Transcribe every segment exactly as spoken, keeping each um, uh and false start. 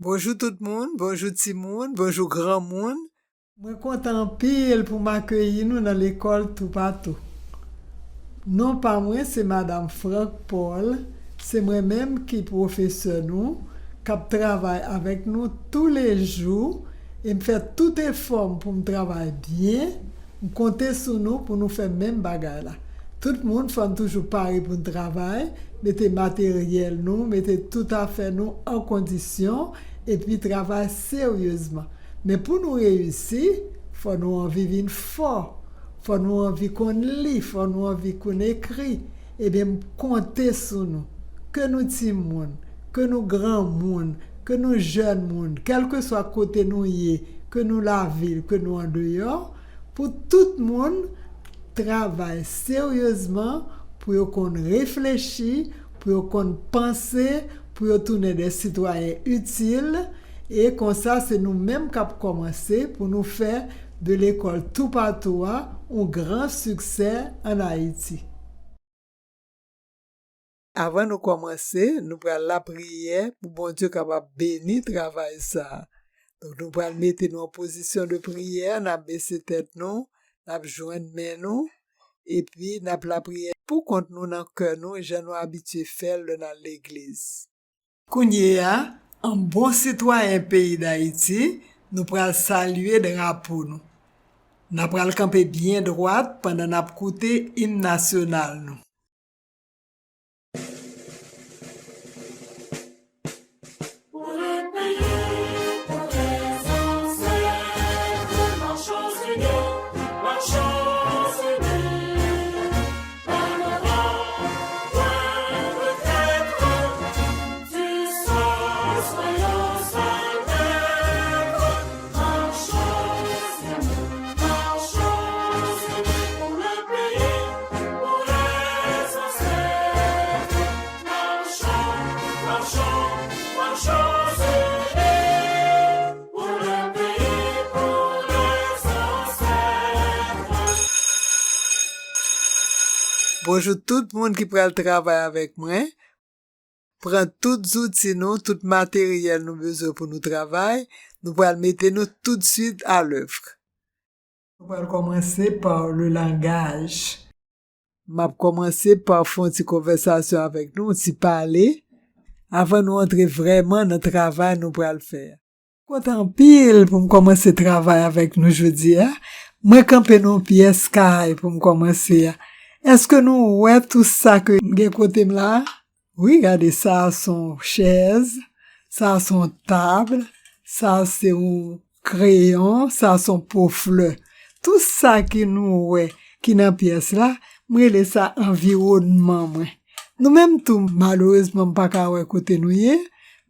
Bonjou tout moun, bonjou timoun, bonjou granmoun. Mwen kontan anpil pou m akeyi nou nan lekòl Toupatou. Non pa mwen se Madanm Franck Paul, se mwen menm ki pwofesè nou, k ap travay avèk nou toulejou, e m fè tout efò m pou m travay byen, m konte sou nou pou nou fè menm bagay la. Tout moun fò n toujou pare pou n travay, mete materyèl nou, mete tout afè nou an kondisyon, epi travay seryezman. Men pou nou reyisi, fò nou anvi vin fò, fò nou anvi konn li, fò nou anvi konn ekri. Ebyen, m konte sou nou. Ke nou timoun, ke nou granmoun, ke nou jèn moun, kèlkeswa kote nou ye, ke nou lavil, ke nou andeyò, pou tout moun travay seryezman, pou yo konn reflechi, pou yo konn panse, pou yo tounen de sitwayen itil, e konsa se nou menm k ap kòmanse pou nou fè de lekòl Toupatou a yon gran siksè ann Ayiti. Avan nou kòmanse, nou pral lapriyè pou Bondye kapab beni travay sa a. Donk, nou pral mete nou an pozisyon de priyè, n ap bese tèt nou, n ap jwenn men nou, epi n ap lapriyè pou kont nou nan kè nou, jan nou abitye fè l lè n al legliz. Kounye a, an bon sitwayen peyi Dayiti, nou pral salye drapo nou. N a pral kanpe byen dwat pandan n ap koute im nasyonal nou. Bonjou tout moun ki pral travay avèk mwen. Pran tout zouti nou, tout materyèl nou bezwen pou nou travay, nou pral mete nou toutswit a lèv. Nou pral kòmanse pa le langaj. M ap kòmanse pa fè yon ti konvèsasyon avèk nou, yon ti pale, avan nou antre vrèman nan travay nou pral fè a. Kontan anpil pou m kòmanse travay avèk nou jodi a. Mwen kanpe nan yon pyès kay pou m kòmanse a. Èske nou wè tou sa ke m gen kote m la a? Wi, gade, sa a se yon chèz, sa a se yon tab, sa a se yon kreyon, sa a se yon po flè. Tou sa ke nou wè ki nan pyès la, m rele sa anviwònman mwen. Nou menm tou, malerezman, m pa ka wè kote nou ye,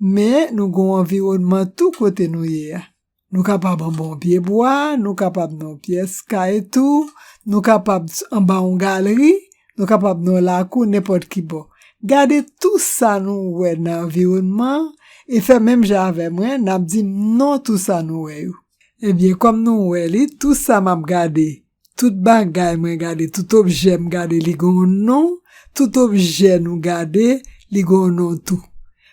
men nou gen yon anviwònman tou kote nou ye a. Nou kapab anba yon pye bwa, nou kapab nan yon pyès kay tou, nou kapab s-, anba yon galri, nou kapab nan yon lakou, nenpòt ki bò. Gade tou sa nou wè nan anviwònman an, e fè menm jan avè mwen, n ap di non tou sa nou wè yo. Ebyen, kòm nou wè li, tou sa m ap gade, tout bagay mwen gade, tout objè m gade, li gen yon non, tout objè nou gade, li gen yon non tou.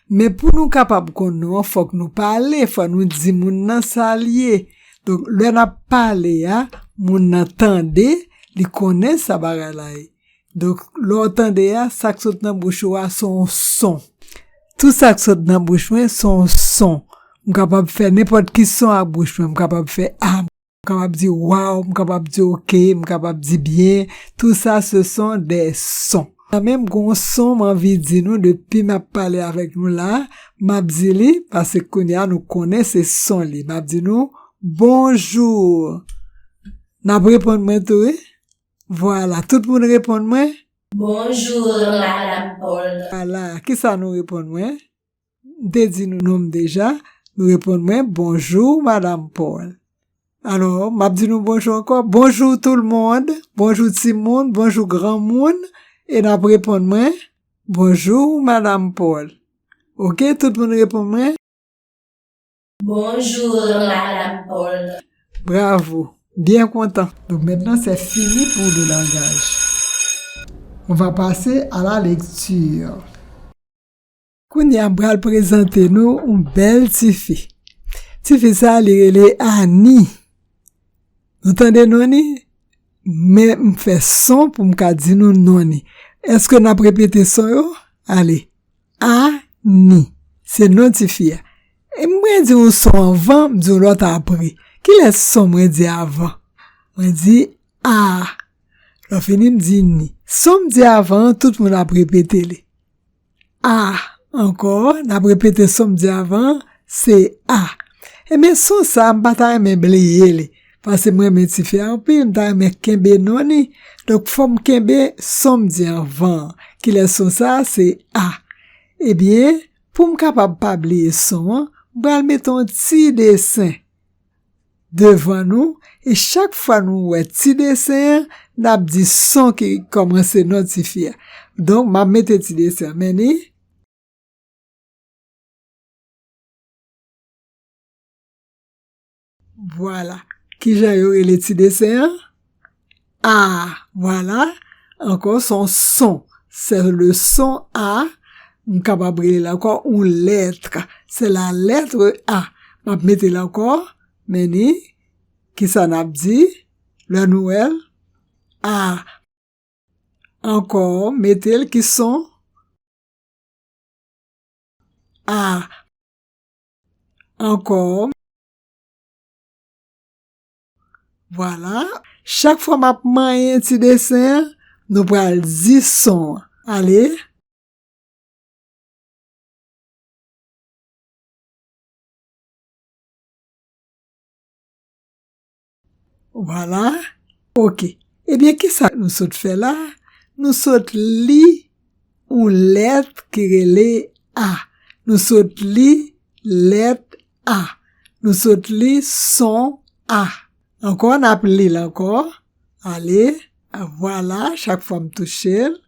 Men pou nou kapab konn non an, fòk nou pale, fòk nou di moun nan sa l ye. Donk, lè n ap pale a, moun nan tande, li konnen sa bagay la ye. Donk, lè w tande a, sa k sot nan bouch ou a, se yon son. Tou sa k sot nan bouch mwen, se yon son. M kapab fè nenpòt ki son ak bouch mwen. M kapab fè a, m kapab di waw, m kapab di oke, m kapab di byen. Tout ça, ce sont des sons. Nan menm gon son m anvi di nou depi m ap pale avèk nou la, m ap di li, paske kounye a nou konnen se son li. M ap di nou, bonjou. N ap reponn mwen tou, wi. Vwala, tout moun reponn mwen. Bonjou, Madanm Paul. Vwala, kisa nou reponn mwen? M te di nou non m deja, nou reponn mwen, bonjou, Madanm Paul. Alò, m ap di nou bonjou ankò, bonjou tout le monde, bonjou timoun, bonjou granmoun, e n ap reponn mwen, bonjou, Madanm Paul. Oke, tout moun reponn mwen? Bonjou, Madanm Paul. Bravo, byen kontan. Donc maintenant, c'est fini pour le langage. On va passer à la lecture. Kounye a, m pral prezante nou yon bèl tifi. Tifi sa a, li rele Ani. Nou tande non li? Men m fè son pou m ka di nou non li. Èske n ap repete son yo? Ale. Ani. Se non tifi a. E mwen di yon son anvan, m di yon lòt apre. Kilès son mwen di avan? Mwen di a. Lè fini, m di ni. Son m di avan an, tout moun ap repete li. A. Ankò, n ap repete son m di avan an, se a. Ebyen, son sa a, m pa ta renmen bliye li. Paske m renmen tifi a anpil, m ta renmen kenbe non li. Donk, fò m kenbe son m di avan an. Kilès son sa a? Se a. Ebyen, pou m kapab pa bliye son an, m pral mete yon ti desen devan nou, e chak fwa nou wè ti desen an, n ap di son ki kòmanse non tifi a. Donk, m ap mete ti desen an, men ni. Vwala. Kijan yo rele ti desen an? A, vwala. Ankò, se yon son. C'est le son A. M kapab rele l ankò yon lèt. C'est la lettre A. M ap mete l ankò. Men ni, kisa n ap di lè nou wè l? A. Ankò, mete l ki son? A. Ankò. Vwala. Chak fwa m ap manyen ti desen an, nou pral di son an. Ale. Vwala. Oke. Ebyen, kisa nou sot fè la? Nou sot li yon lèt ki rele A. Nou sot li lèt A. Nou sot li son A. Ankò, n ap li l ankò. Ale, vwala, chak fwa m touche l.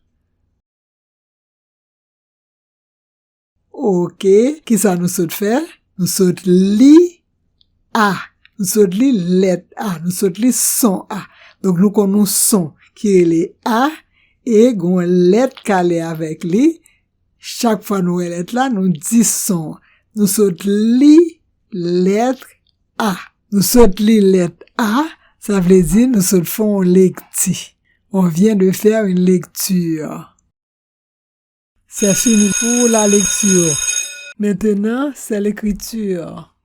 Oke, kisa nou sot fè? Nou sot li A. Nou sot li lèt A. Nou sot li son A. Donk, nou konn yon son ki rele A e gen yon lèt k ale avèk li. Chak fwa nou wè lèt la, nou di son an. Nou sot li lèt A. Nou sot li lèt A, sa vle di nou sot fè yon lekti. On vient de faire une lecture. C'est fini pour la lecture. Maintenant, c'est l'écriture.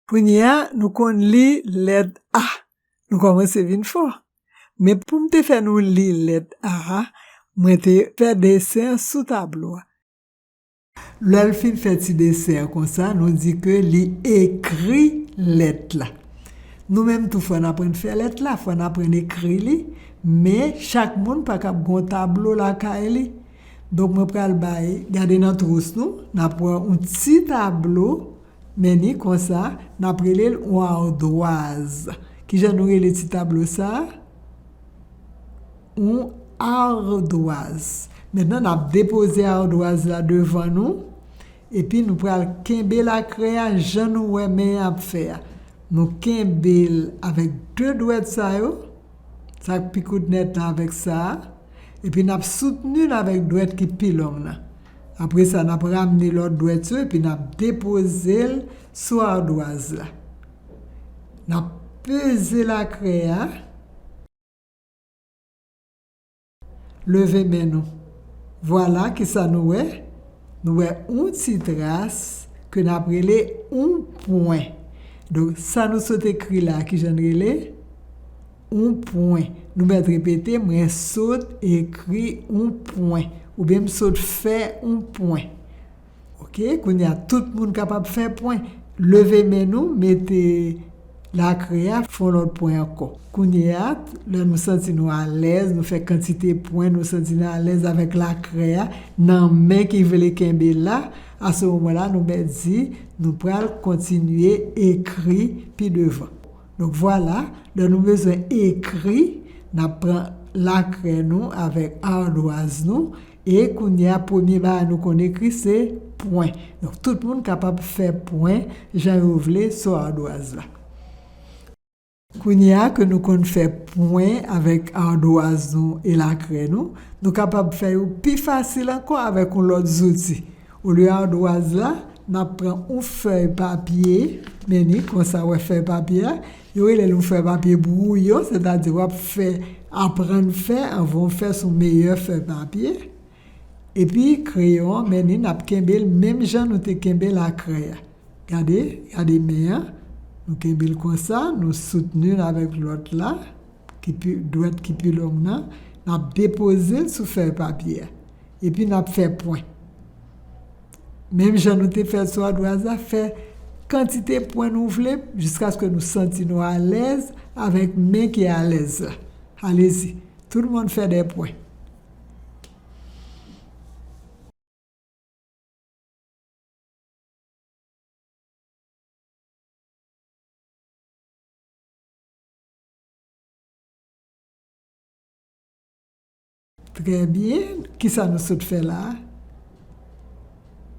Kounye a, nou konn li lèt A. Nou kòmanse vin fò. Men pou m te fè nou li lèt A a, mwen te fè desen sou tablo a. Lè l fin fè ti desen an konsa, nou di ke li ekri lèt la. Nou menm tou, fò n aprann fè lèt la, fò n aprann ekri li, men chak moun pa kab gen yon tablo lakay li. Donk, mwen pral bay, gade nan twous nou, n ap pran yon ti tablo, men ni konsa, n ap rele l yon ardwaz. Kijan nou rele ti tablo sa a? Yon ardwaz. Mentnan, n ap depoze ardwaz la devan nou, epi nou pral kenbe lakrè a jan nou wè men an ap fè a. Nou kenbe l avèk de dwèt sa yo, sa k pi kout nèt la avèk sa a, epi n ap soutni l avèk dwèt ki pi long nan. Apre sa, n ap ramne lòt dwèt yo, epi n ap depoze l sou ardwaz la. N ap peze lakrè a. Leve men nou. Vwala, kisa nou wè? Nou wè yon ti tras ke n ap rele yon pwen. Donk, sa nou sot ekri la, kijan l rele? Yon pwen. Nou mèt repete, mwen sot ekri yon pwen. Oubyen m sot fè yon pwen. Oke, kounye a, tout moun kapab fè pwen. Leve men nou, mete lakrè a, fè yon lòt pwen ankò. Kounye a, lè nou santi nou alèz, nou fè kantite pwen, nou santi nou alèz avèk lakrè a nan men ki vle kenbe la, a se moman la, nou mèt di, nou pral kontinye ekri pi devan. Donk, vwala, lè nou bezwen ekri, n ap pran lakrè nou avèk ardwaz nou, e kounye a, premye bagay nou konn ekri, se pwen. Donk, tout moun kapab fè pwen jan yo vle sou ardwaz la. Kounye a ke nou konn fè pwen avèk ardwaz nou e lakrè nou, nou kapab fè yo pi fasil ankò avèk yon lòt zouti. Olye adwaz la, n ap pran yon fèy papye, men ni konsa, wè fèy papye a, yo rele l yon fèy papye bwouyon, sètadi w ap fè, aprann fè, anvan w fè sou meyè fèy papye. Epi kreyon an, men ni n ap kenbe l menm jan nou te kenbe lakrè a. Gade, gade men an, nou kenbe l konsa, nou soutni l avèk lòt la, ki pi, dwèt ki pi long nan, n ap depoze l sou fèy papye a. Epi n ap fè pwen. Menm jan nou te fè l sou adwaz la, fè kantite pwen nou vle, jiskaske nou santi nou alèz avèk men ki alèz la. Alezi, tout moun fè de pwen. Trè byen. Kisa nou sot fè la a?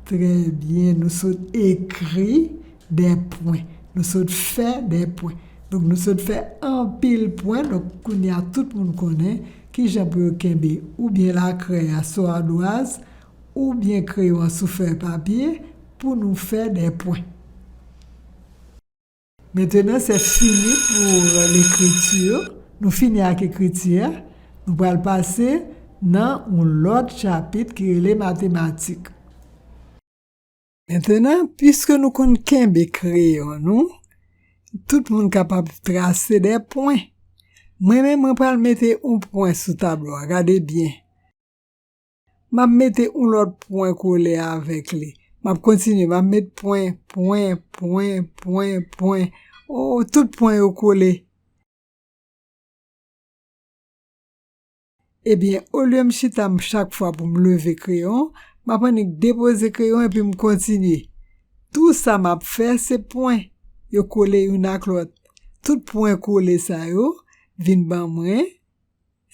Trè byen. Nou sot ekri de pwen. Nou sot fè de pwen. Donk, nou sot fè anpil pwen. Donk, kounye a, tout moun konnen kijan pou yo kenbe oubyen lakrè a sou adwaz, oubyen kreyon an sou fèy papye pou nou fè de pwen. Maintenant, c'est fini pour l'écriture. Nou fini ak ekriti a. Nou pral pase nan yon lòt chapit ki rele matematik. Maintenant, piske nou konn kenbe kreyon nou, tout moun kapab trase de pwen. Mwen menm, mwen pral mete yon pwen sou tablo a. Gade byen. M ap mete yon lòt pwen kole avèk li. M ap kontinye, m ap met pwen, pwen, pwen, pwen, pwen. O, tout pwen yo kole. Ebyen, olye m chita m chak fwa pou m leve kreyon, m ap annik depoze kreyon epi m kontinye. Tou sa m ap fè, se pwen. Yo kole youn ak lòt. Tout pwen kole sa yo vin ban mwen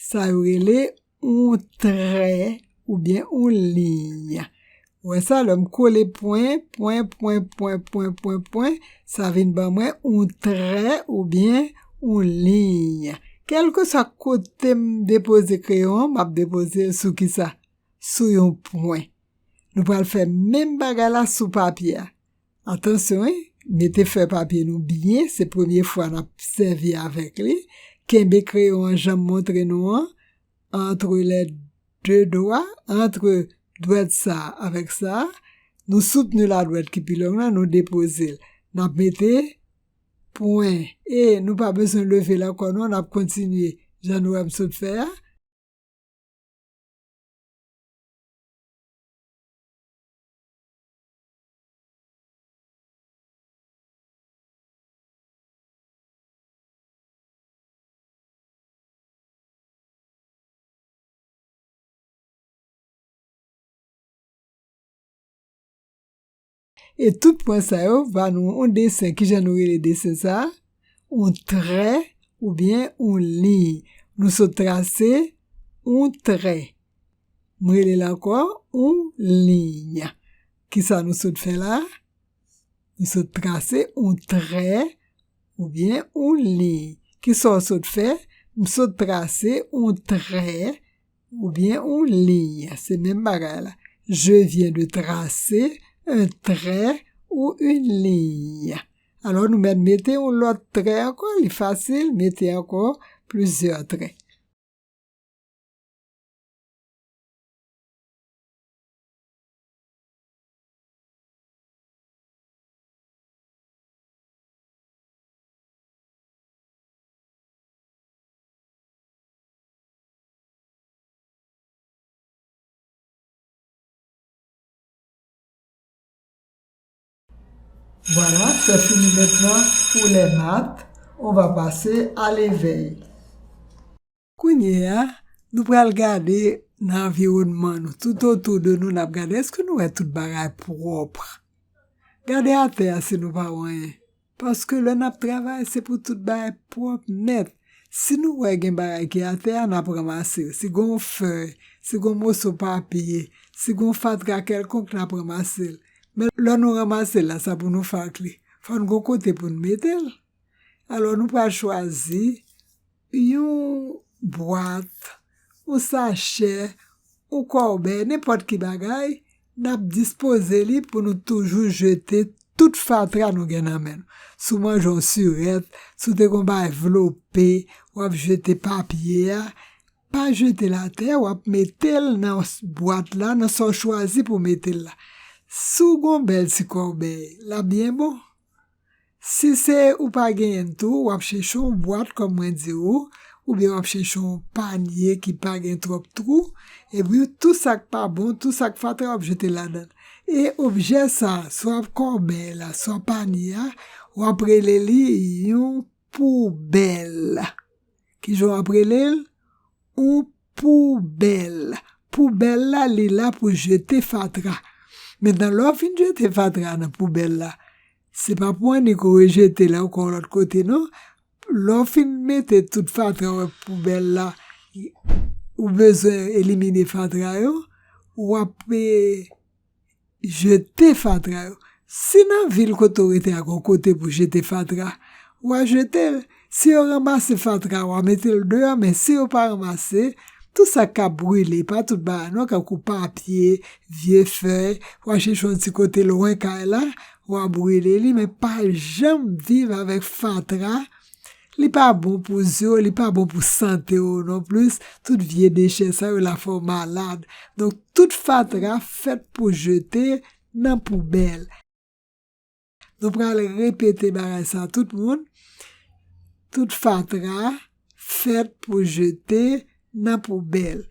sa yo rele yon trè oubyen yon liy. Ou wè sa, lè m kole pwen, pwen, pwen, pwen, pwen, pwen, pwen, sa vin ban mwen yon trè oubyen yon liy. Kèlkeswa kote m depoze kreyon an, m ap depoze l sou kisa? Sou yon pwen. Nou pral fè menm bagay la sou papye a. Atansyon, wi, mete fèy papye nou byen, se premye fwa n ap sèvi avèk li. Kenbe kreyon an jan m montre nou an, entre les deux doigts, antre dwèt sa a avèk sa a. Nou soutni ladwèt ki pi long nan, nou depoze l. N ap mete pwen. E nou pa bezwen leve l ankò non, n ap kontinye jan nou wè m sot fè a. E tout pwen sa yo va nou yon desen. Kijan nou rele desen sa a? Yon trè oubyen yon liy. Nou sot trase yon trè. M rele l ankò, yon liy. Kisa nou sot fè la? Nou sot trase yon trè oubyen yon liy. Kisa w sot fè? M sot trase yon trè oubyen yon liy. Se menm bagay la. Je viens de tracer un trait ou une ligne. Alò, nou mèt mete yon lòt trè ankò, li fasil, mete ankò plizyè trè. Voilà, c'est fini maintenant pour les maths. On va passer à l'éveil. Kounye a, nou pral gade nan anviwònman nou, tout otou de nou, n ap gade èske nou wè tout bagay pwòp. Gade atè a si nou pa wè anyen. Paske lè n ap travay, se pou tout bagay pwòp nèt. Si nou wè gen bagay ki atè a, n ap ranmase l. Si gen yon fèy, si gen yon moso papye, si gen yon fatra kèlkonk, n ap ranmase l. Men lè nou ranmase l la, sa pou nou fè ak li? Fò n gen yon kote pou n mete l. Alò, nou pral chwazi yon bwat, yon sachè, yon kòbèy, nenpòt ki bagay, n ap dispoze li pou nou toujou jete tout fatra nou gen nan men nou. Si w manje yon sirèt, si w te gen yon bagay vlope, w ap jete papye a, pa jete l atè, w ap mete l nan s-, bwat la, nan sa w chwazi pou w mete l la. Si w gen yon bèl ti kòbèy, l ap byen bon. Si se ou pa genyen l tou, w ap chèche yon bwat, kòm mwen di ou, oubyen w ap chèche yon panye ki pa gen twòp twou, epi tout sa k pa bon, tout sa k fatra, w ap jete ladan l. E objè sa a, swa kòbèy la, swa panye a, w ap rele li yon poubèl. Kijan w ap rele l? Yon poubèl. Poubèl la, li la pou jete fatra. Mentnan, lè w fin jete fatra nan poubèl la, se pa pou annik ou rejete l ankò lòt kote, non. Lè w fin mete tout fatra w nan poubèl la, ou bezwen elimine fatra yo, w ap, e, jete fatra yo. Si nan vil kote w rete a gen yon kote pou jete fatra, w a jete l. Si yo ranmase fatra, w a mete l deyò, men si yo pa ranmase, tout sa k ka brile, pa tout bagay non, tankou papye, vye fèy, w a chèche yon ti kote lwen kay la, w a brile li, men pa janm viv avèk fatra. Li pa bon pou zye w, li pa bon pou sante w non plis. Tout vye dechè sa yo la fè w malad. Donk, tout fatra fèt pou jete nan poubèl. Nou pral repete bagay sa, tout moun. Tout fatra fèt pou jete nan poubèl.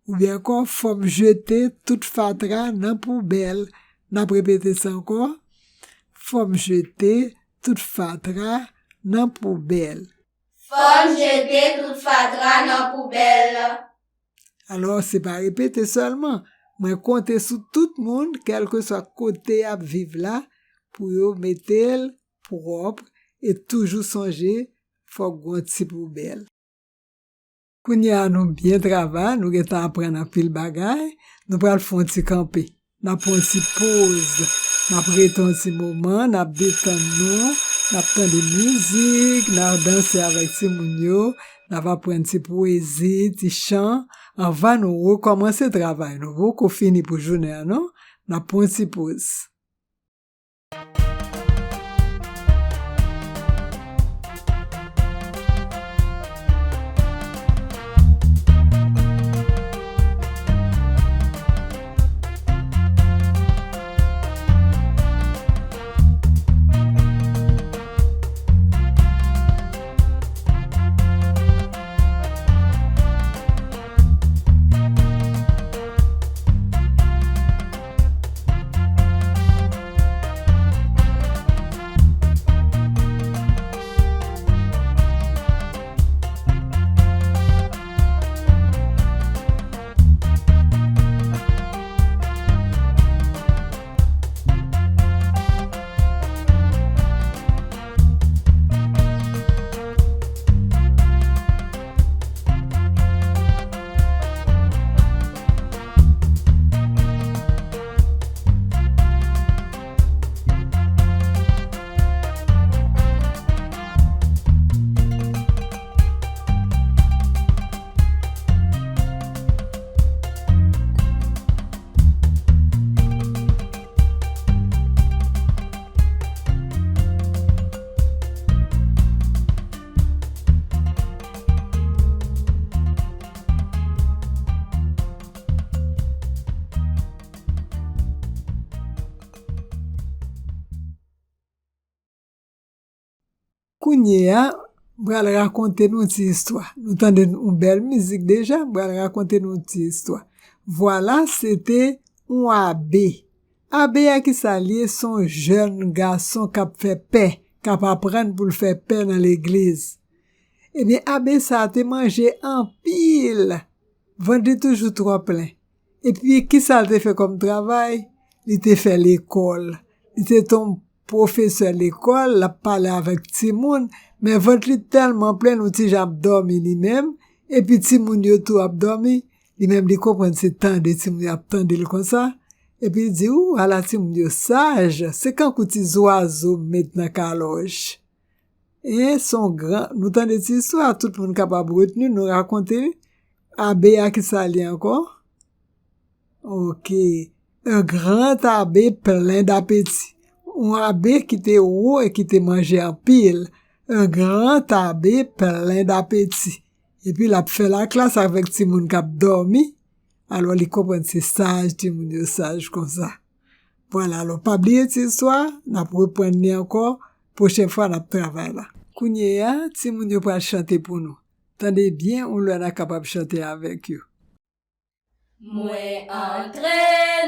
Oubyen ankò, fò m jete tout fatra nan poubèl. N ap repete sa ankò. Fò m jete tout fatra nan poubèl. Fò m jete tout fatra nan poubèl. Alò, se pa repete sèlman. Mwen konte sou tout moun, kèlkeswa kote y ap viv la, pou yo mete l pwòp e toujou sonje, fòk gon ti poubèl. Kounye a, nou byen travay, nou gentan aprann anpil bagay, nou pral fè yon ti kanpe. N ap pran yon ti poz, n ap rete yon ti moman, n ap detann nou, n ap tande mizik, n ap danse avèk timoun yo, n ap aprann ti pwezi, ti chan, anvan nou rekòmanse travay nou. Poko fini pou jounen an, non. N ap pran yon ti poz. Kounye a, m pral rakonte nou ti istwa. Nou tande yon bèl mizik deja, m pral rakonte nou ti istwa. Vwala, se te yon abe. Abe a, kisa l ye? Se yon jèn gason k ap fè pè, k ap aprann pou l fè pè nan legliz. Ebyen, abe sa a te manje anpil. Vant li toujou twò plen. Epi, kisa l te fè kòm travay? Li te fè lekòl. Li te t on pwofesè lekòl, l ap pale avèk timoun, men vant li tèlman plen, li t on ti jan ap dòmi li menm, epi timoun yo tou ap dòmi, li menm li konprann se tande timoun yo ap tande l konsa, epi li di, "Ou, ala timoun yo saj, se kankou ti zwazo m met nan kalòj." E se yon gran, nou tande ti istwa, tout moun kapab retni, nou rakonte li. Abe a, kisa l ye ankò? Oke. Un grand abbé plein d'appétit. Yon abe ki te wo e ki te manje anpil. Un grand abbé plein d'appétit. Epi l ap fè laklas avèk timoun k ap dòmi. Alò, li konprann se saj, timoun yo saj konsa. Vwala, alò, pa bliye ti istwa, n ap reprann li ankò pwochen fwa n ap travay la. Kounye a, timoun yo pral chante pou nou. Tande byen, ou lè n a kapab chante avèk yo. Mwen antre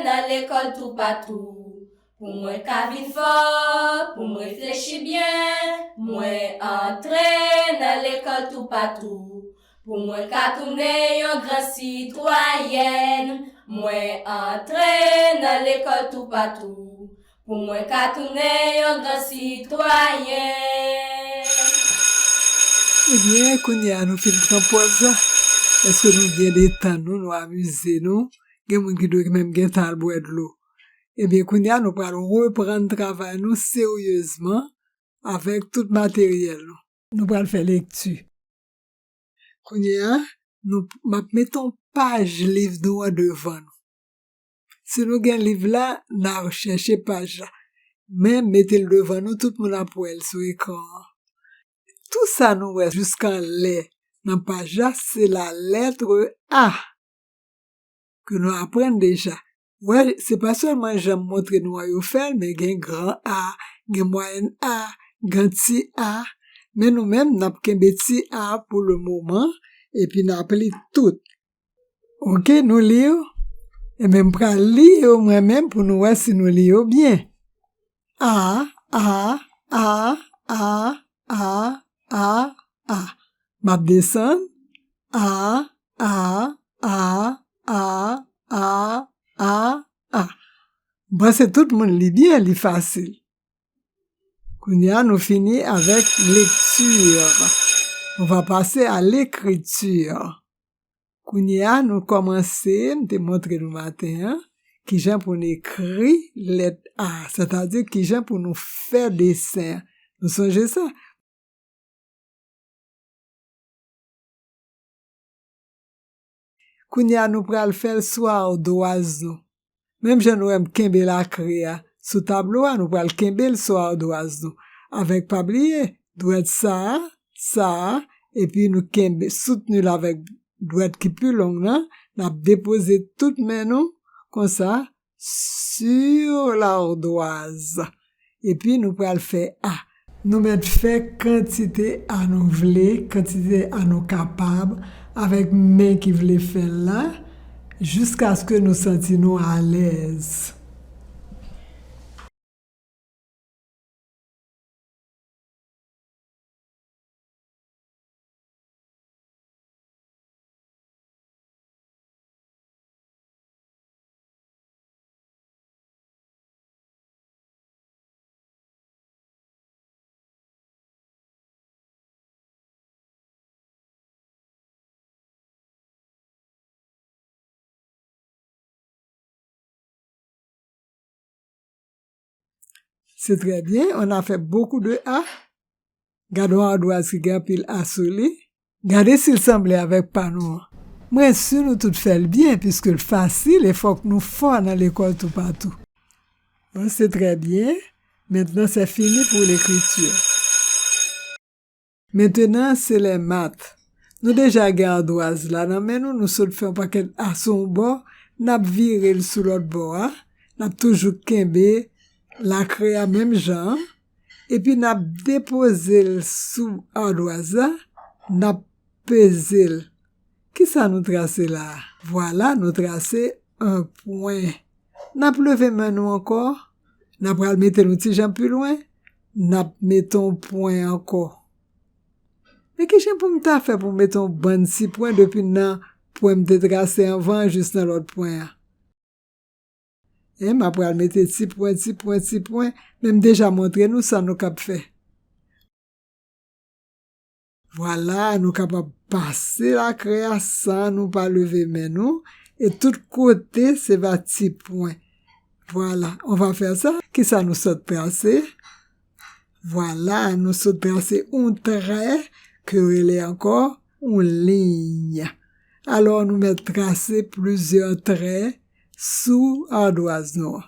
nan lekòl toupatou, pou mwen ka vin fò, pou m reflechi byen. Mwen antre nan lekòl toupatou, pou mwen ka tounen yon gran sitwayèn. Mwen antre nan lekòl toupatou, pou mwen ka tounen yon gran sitwayen. Ebyen, kounye a nou fin pran pòz la. Èske nou byen detann nou, nou amize nou? Gen moun ki dwe menm gentan al bwè dlo. Ebyen, kounye a nou pral reprann travay nou seryezman avèk tout materyèl nou. Nou pral fè lekti. Kounye a, nou, m ap mete yon paj liv nou an devan nou. Si nou gen liv la, n a chèche paj la. Men mete l devan nou, tout moun ap wè l sou ekran an. Tou sa nou wè jiska anlè nan paj la, se la lettre A ke nou aprann deja. Wè, se pa sèlman jan m montre nou an yo fè l, men gen gran A, gen mwayèn A, gen ti A. Men nou menm, n ap kenbe ti A pou le moman, epi n ap li tout. Oke, nou li yo? Ebyen, m pral li yo mwen menm pou nou wè si nou li yo byen. A, A, A, A, A, A, A. M ap desann. A, A, A, A, A, A, A, A. M panse tout moun li byen, li fasil. Kounye a, nou fini avèk lecture. On va passer à l'écriture. Kounye a, nou kòmanse, m te montre nou maten an, kijan pou n ekri lèt A, sètadi kijan pou nou fè desen an. Nou sonje sa? Kounye a, nou pral fè l sou adwaz nou. Menm jan nou wè m kenbe lakre a sou tablo a, nou pral kenbe l sou adwaz nou. Avèk, pa bliye, dwèt sa a, sa a, epi nou kenbe, soutni l avèk dwèt ki pi long nan, n ap depoze tout men nou konsa sur l'ardoise. Epi nou pral fè A. Nou mèt fè kantite A nou vle, kantite A nou kapab, avèk men ki vle fè l la, jiskaske nou santi nou alèz. C'est très bien, on a fait beaucoup de A. Gade yon adwaz ki gen anpil A sou li. Gade si l sanble avèk pa nou an. Mwen si nou tout fè l byen, piske l fasil e fòk nou fò nan lekòl toupatou. Bon, c'est très bien. Maintenant, c'est fini pour l'écriture. Mentenan, se lè mat. Nou deja gen adwaz la nan men nou, nou sot fè yon pakèt A sou yon bò, n ap vire l sou lòt bò a, n ap toujou kenbe lakre a menm jan an, epi n ap depoze l sou adwaz la, n ap peze l. Kisa nou trase la a? Vwala, nou trase yon pwen. N ap leve men nou ankò. N ap pral mete l yon ti jan pi lwen. N ap mete yon pwen ankò. Men kijan pou m ta fè pou m mete yon bann ti pwen depi nan pwen m te trase anvan an jis nan lòt pwen an? E m ap pral mete ti pwen, ti pwen, ti pwen, men m deja montre nou sa nou kab fè. Vwala, nou kapab pase lakre a san nou pa leve men nou, e tout kote se va ti pwen. Vwala, on va fè sa. Kisa nou sot trase? Vwala, nou sot trase yon trè ke yo rele ankò yon liy. Alò, nou mèt trase plizyè trè sou adwaz nou an.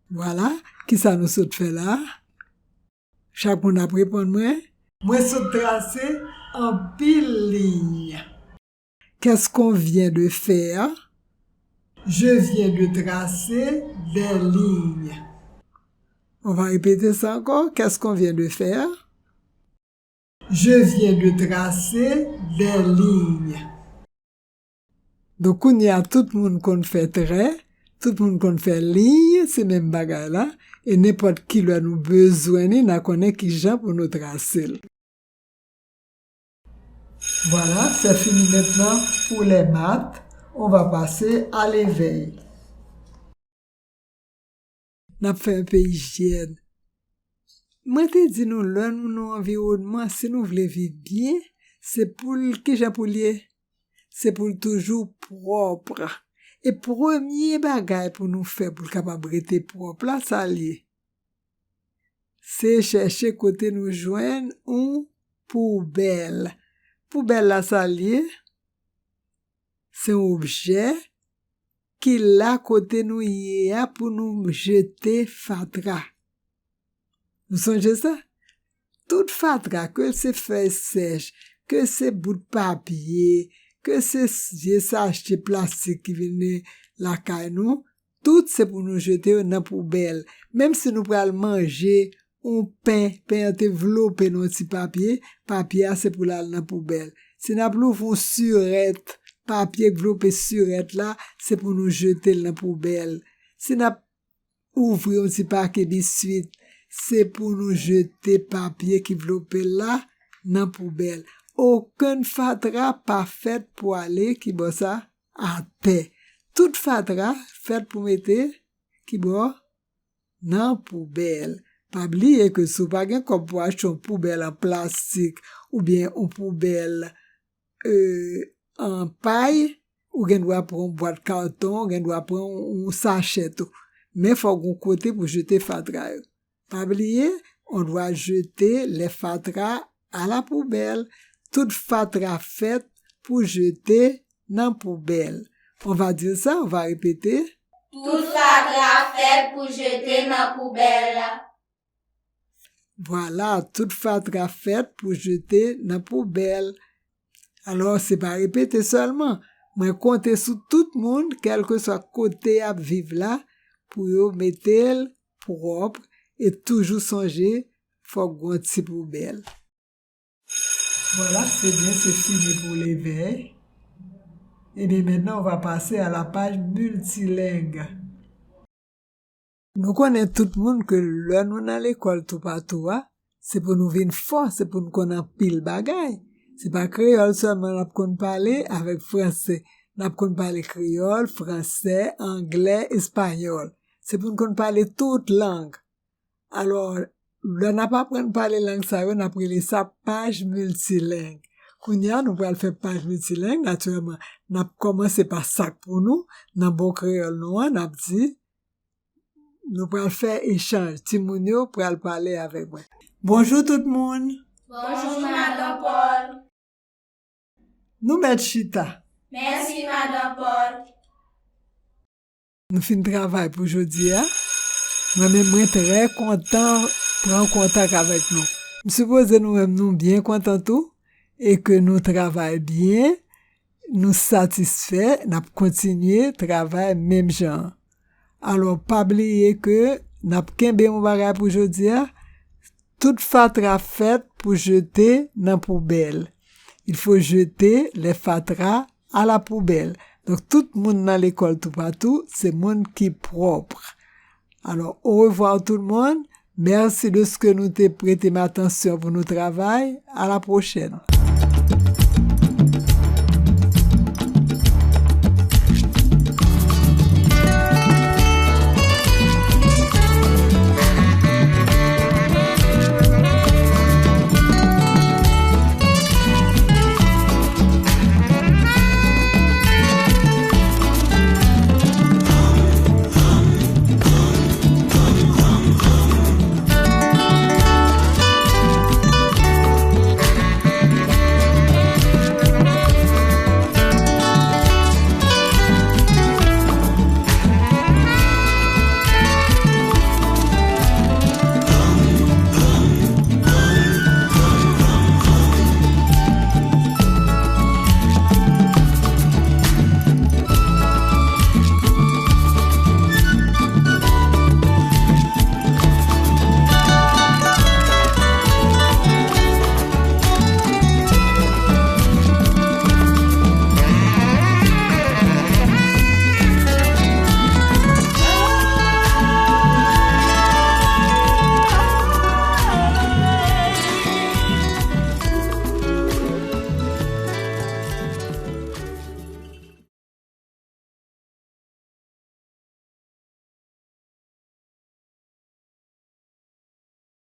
Vwala, kisa nou sot fè la? Chak moun ap reponn mwen. Mwen sot trase anpil liy. Qu'est-ce qu'on vient de faire? Je viens de tracer des lignes. On va répéter ça encore. Qu'est-ce qu'on vient de faire? Je viens de tracer des lignes. Donk, kounye a, tout moun konn fè trè, tout moun konn fè liy, se menm bagay la. E nenpòt ki lè nou bezwen li, n a konnen ki jan pou nou trase l. Voilà, c'est fini maintenant pour les maths. On va passer à l'éveil. N ap fè yon pe ijyèn. Mwen te di nou, lè nou nan anviwònman, si nou vle viv byen, se pou l, kijan pou l ye? Se pou l toujou pwòp. E premye bagay pou nou fè pou l kapab rete pwòp la, sa l ye? Se chèche kote nou jwenn yon poubèl. Poubèl la, sa l ye? Se yon objè ki la kote nou ye a pou nou jete fatra. Nou sonje sa? Tout fatra, ke se fèy sèch, ke se bout papye, ke se s-, vye sachè plastik ki vin lakay nou, tout se pou nou jete yo nan poubèl. Menm si nou pral manje yon pen, pen an te vlope nan yon ti papye, papye a se pou l al nan poubèl. Si n ap louvri yon sirèt, papye k vlope sirèt la, se pou nou jete l nan poubèl. Si n ap ouvri yon ti pake biswit, se pou nou jete papye ki vlope l la nan poubèl. Okenn fatra pa fèt pou ale kibò sa? Atè. Tout fatra fèt pou mete kibò? Nan poubèl. Pa bliye ke si w pa gen kòb pou achte yon poubèl an plastik oubyen yon poubèl, e, an pay, ou gen dwa pran yon bwat katon, ou gen dwa pran yon, yon sachè tou. Men fò w gen yon kote pou jete fatra yo. Pa bliye, on doit jeter les fatra à la poubelle. Tout fatra fèt pou jete nan poubèl. On va dire ça, on va répéter. Tout fatra fèt pou jete nan poubèl la. Vwala, tout fatra fèt pou jete nan poubèl. Alò, se pa repete sèlman. Mwen konte sou tout moun, kèlkeswa kote y ap viv la, pou yo mete l pwòp e toujou sonje, fòk gon ti poubèl. Vwala, se byen, se fini pou l'éveil. Ebyen, maintenant, on va passer à la page multilingue. Nou konnen tout moun ke lè nou nan lekòl toupatou a, se pou nou vin fò, se pou nou konn anpil bagay. Se pa kreyòl sèlman n ap konn pale avèk franse. N ap konn pale kreyòl, franse, anglè, espayòl. Se pou n konn pale tout lang. Alò, lè n ap aprann pale lang sa yo, n ap rele sa paj miltileng. Kounye a, nou pral fè paj miltileng, natirèlman, n ap kòmanse pa sa k pou nou, nan bon kreyòl nou an, n ap di, nou pral fè echanj. Timoun yo pral pale avèk mwen. Bonjou tout moun. Bonjou, madan Paul. Nou mèt chita. Mèsi, madan Paul. Nou fin travay pou jodi a. Mwen menm, mwen trè kontan pran kontak avèk nou. M sipoze nou menm nou byen kontan tou e ke nou travay byen, nou satisfè, n ap kontinye travay menm jan an. Alò, pa bliye ke n ap kenbe yon bagay pou jodi a, tout fatra fèt pou jete nan poubèl. Il faut jeter les fatras à la poubelle. Donk, tout moun nan lekòl toupatou, se moun ki pwòp. Alò, au revoir tout le monde. Mèsi de ce que nou te prete m atansyon pou nou travay. À la prochaine.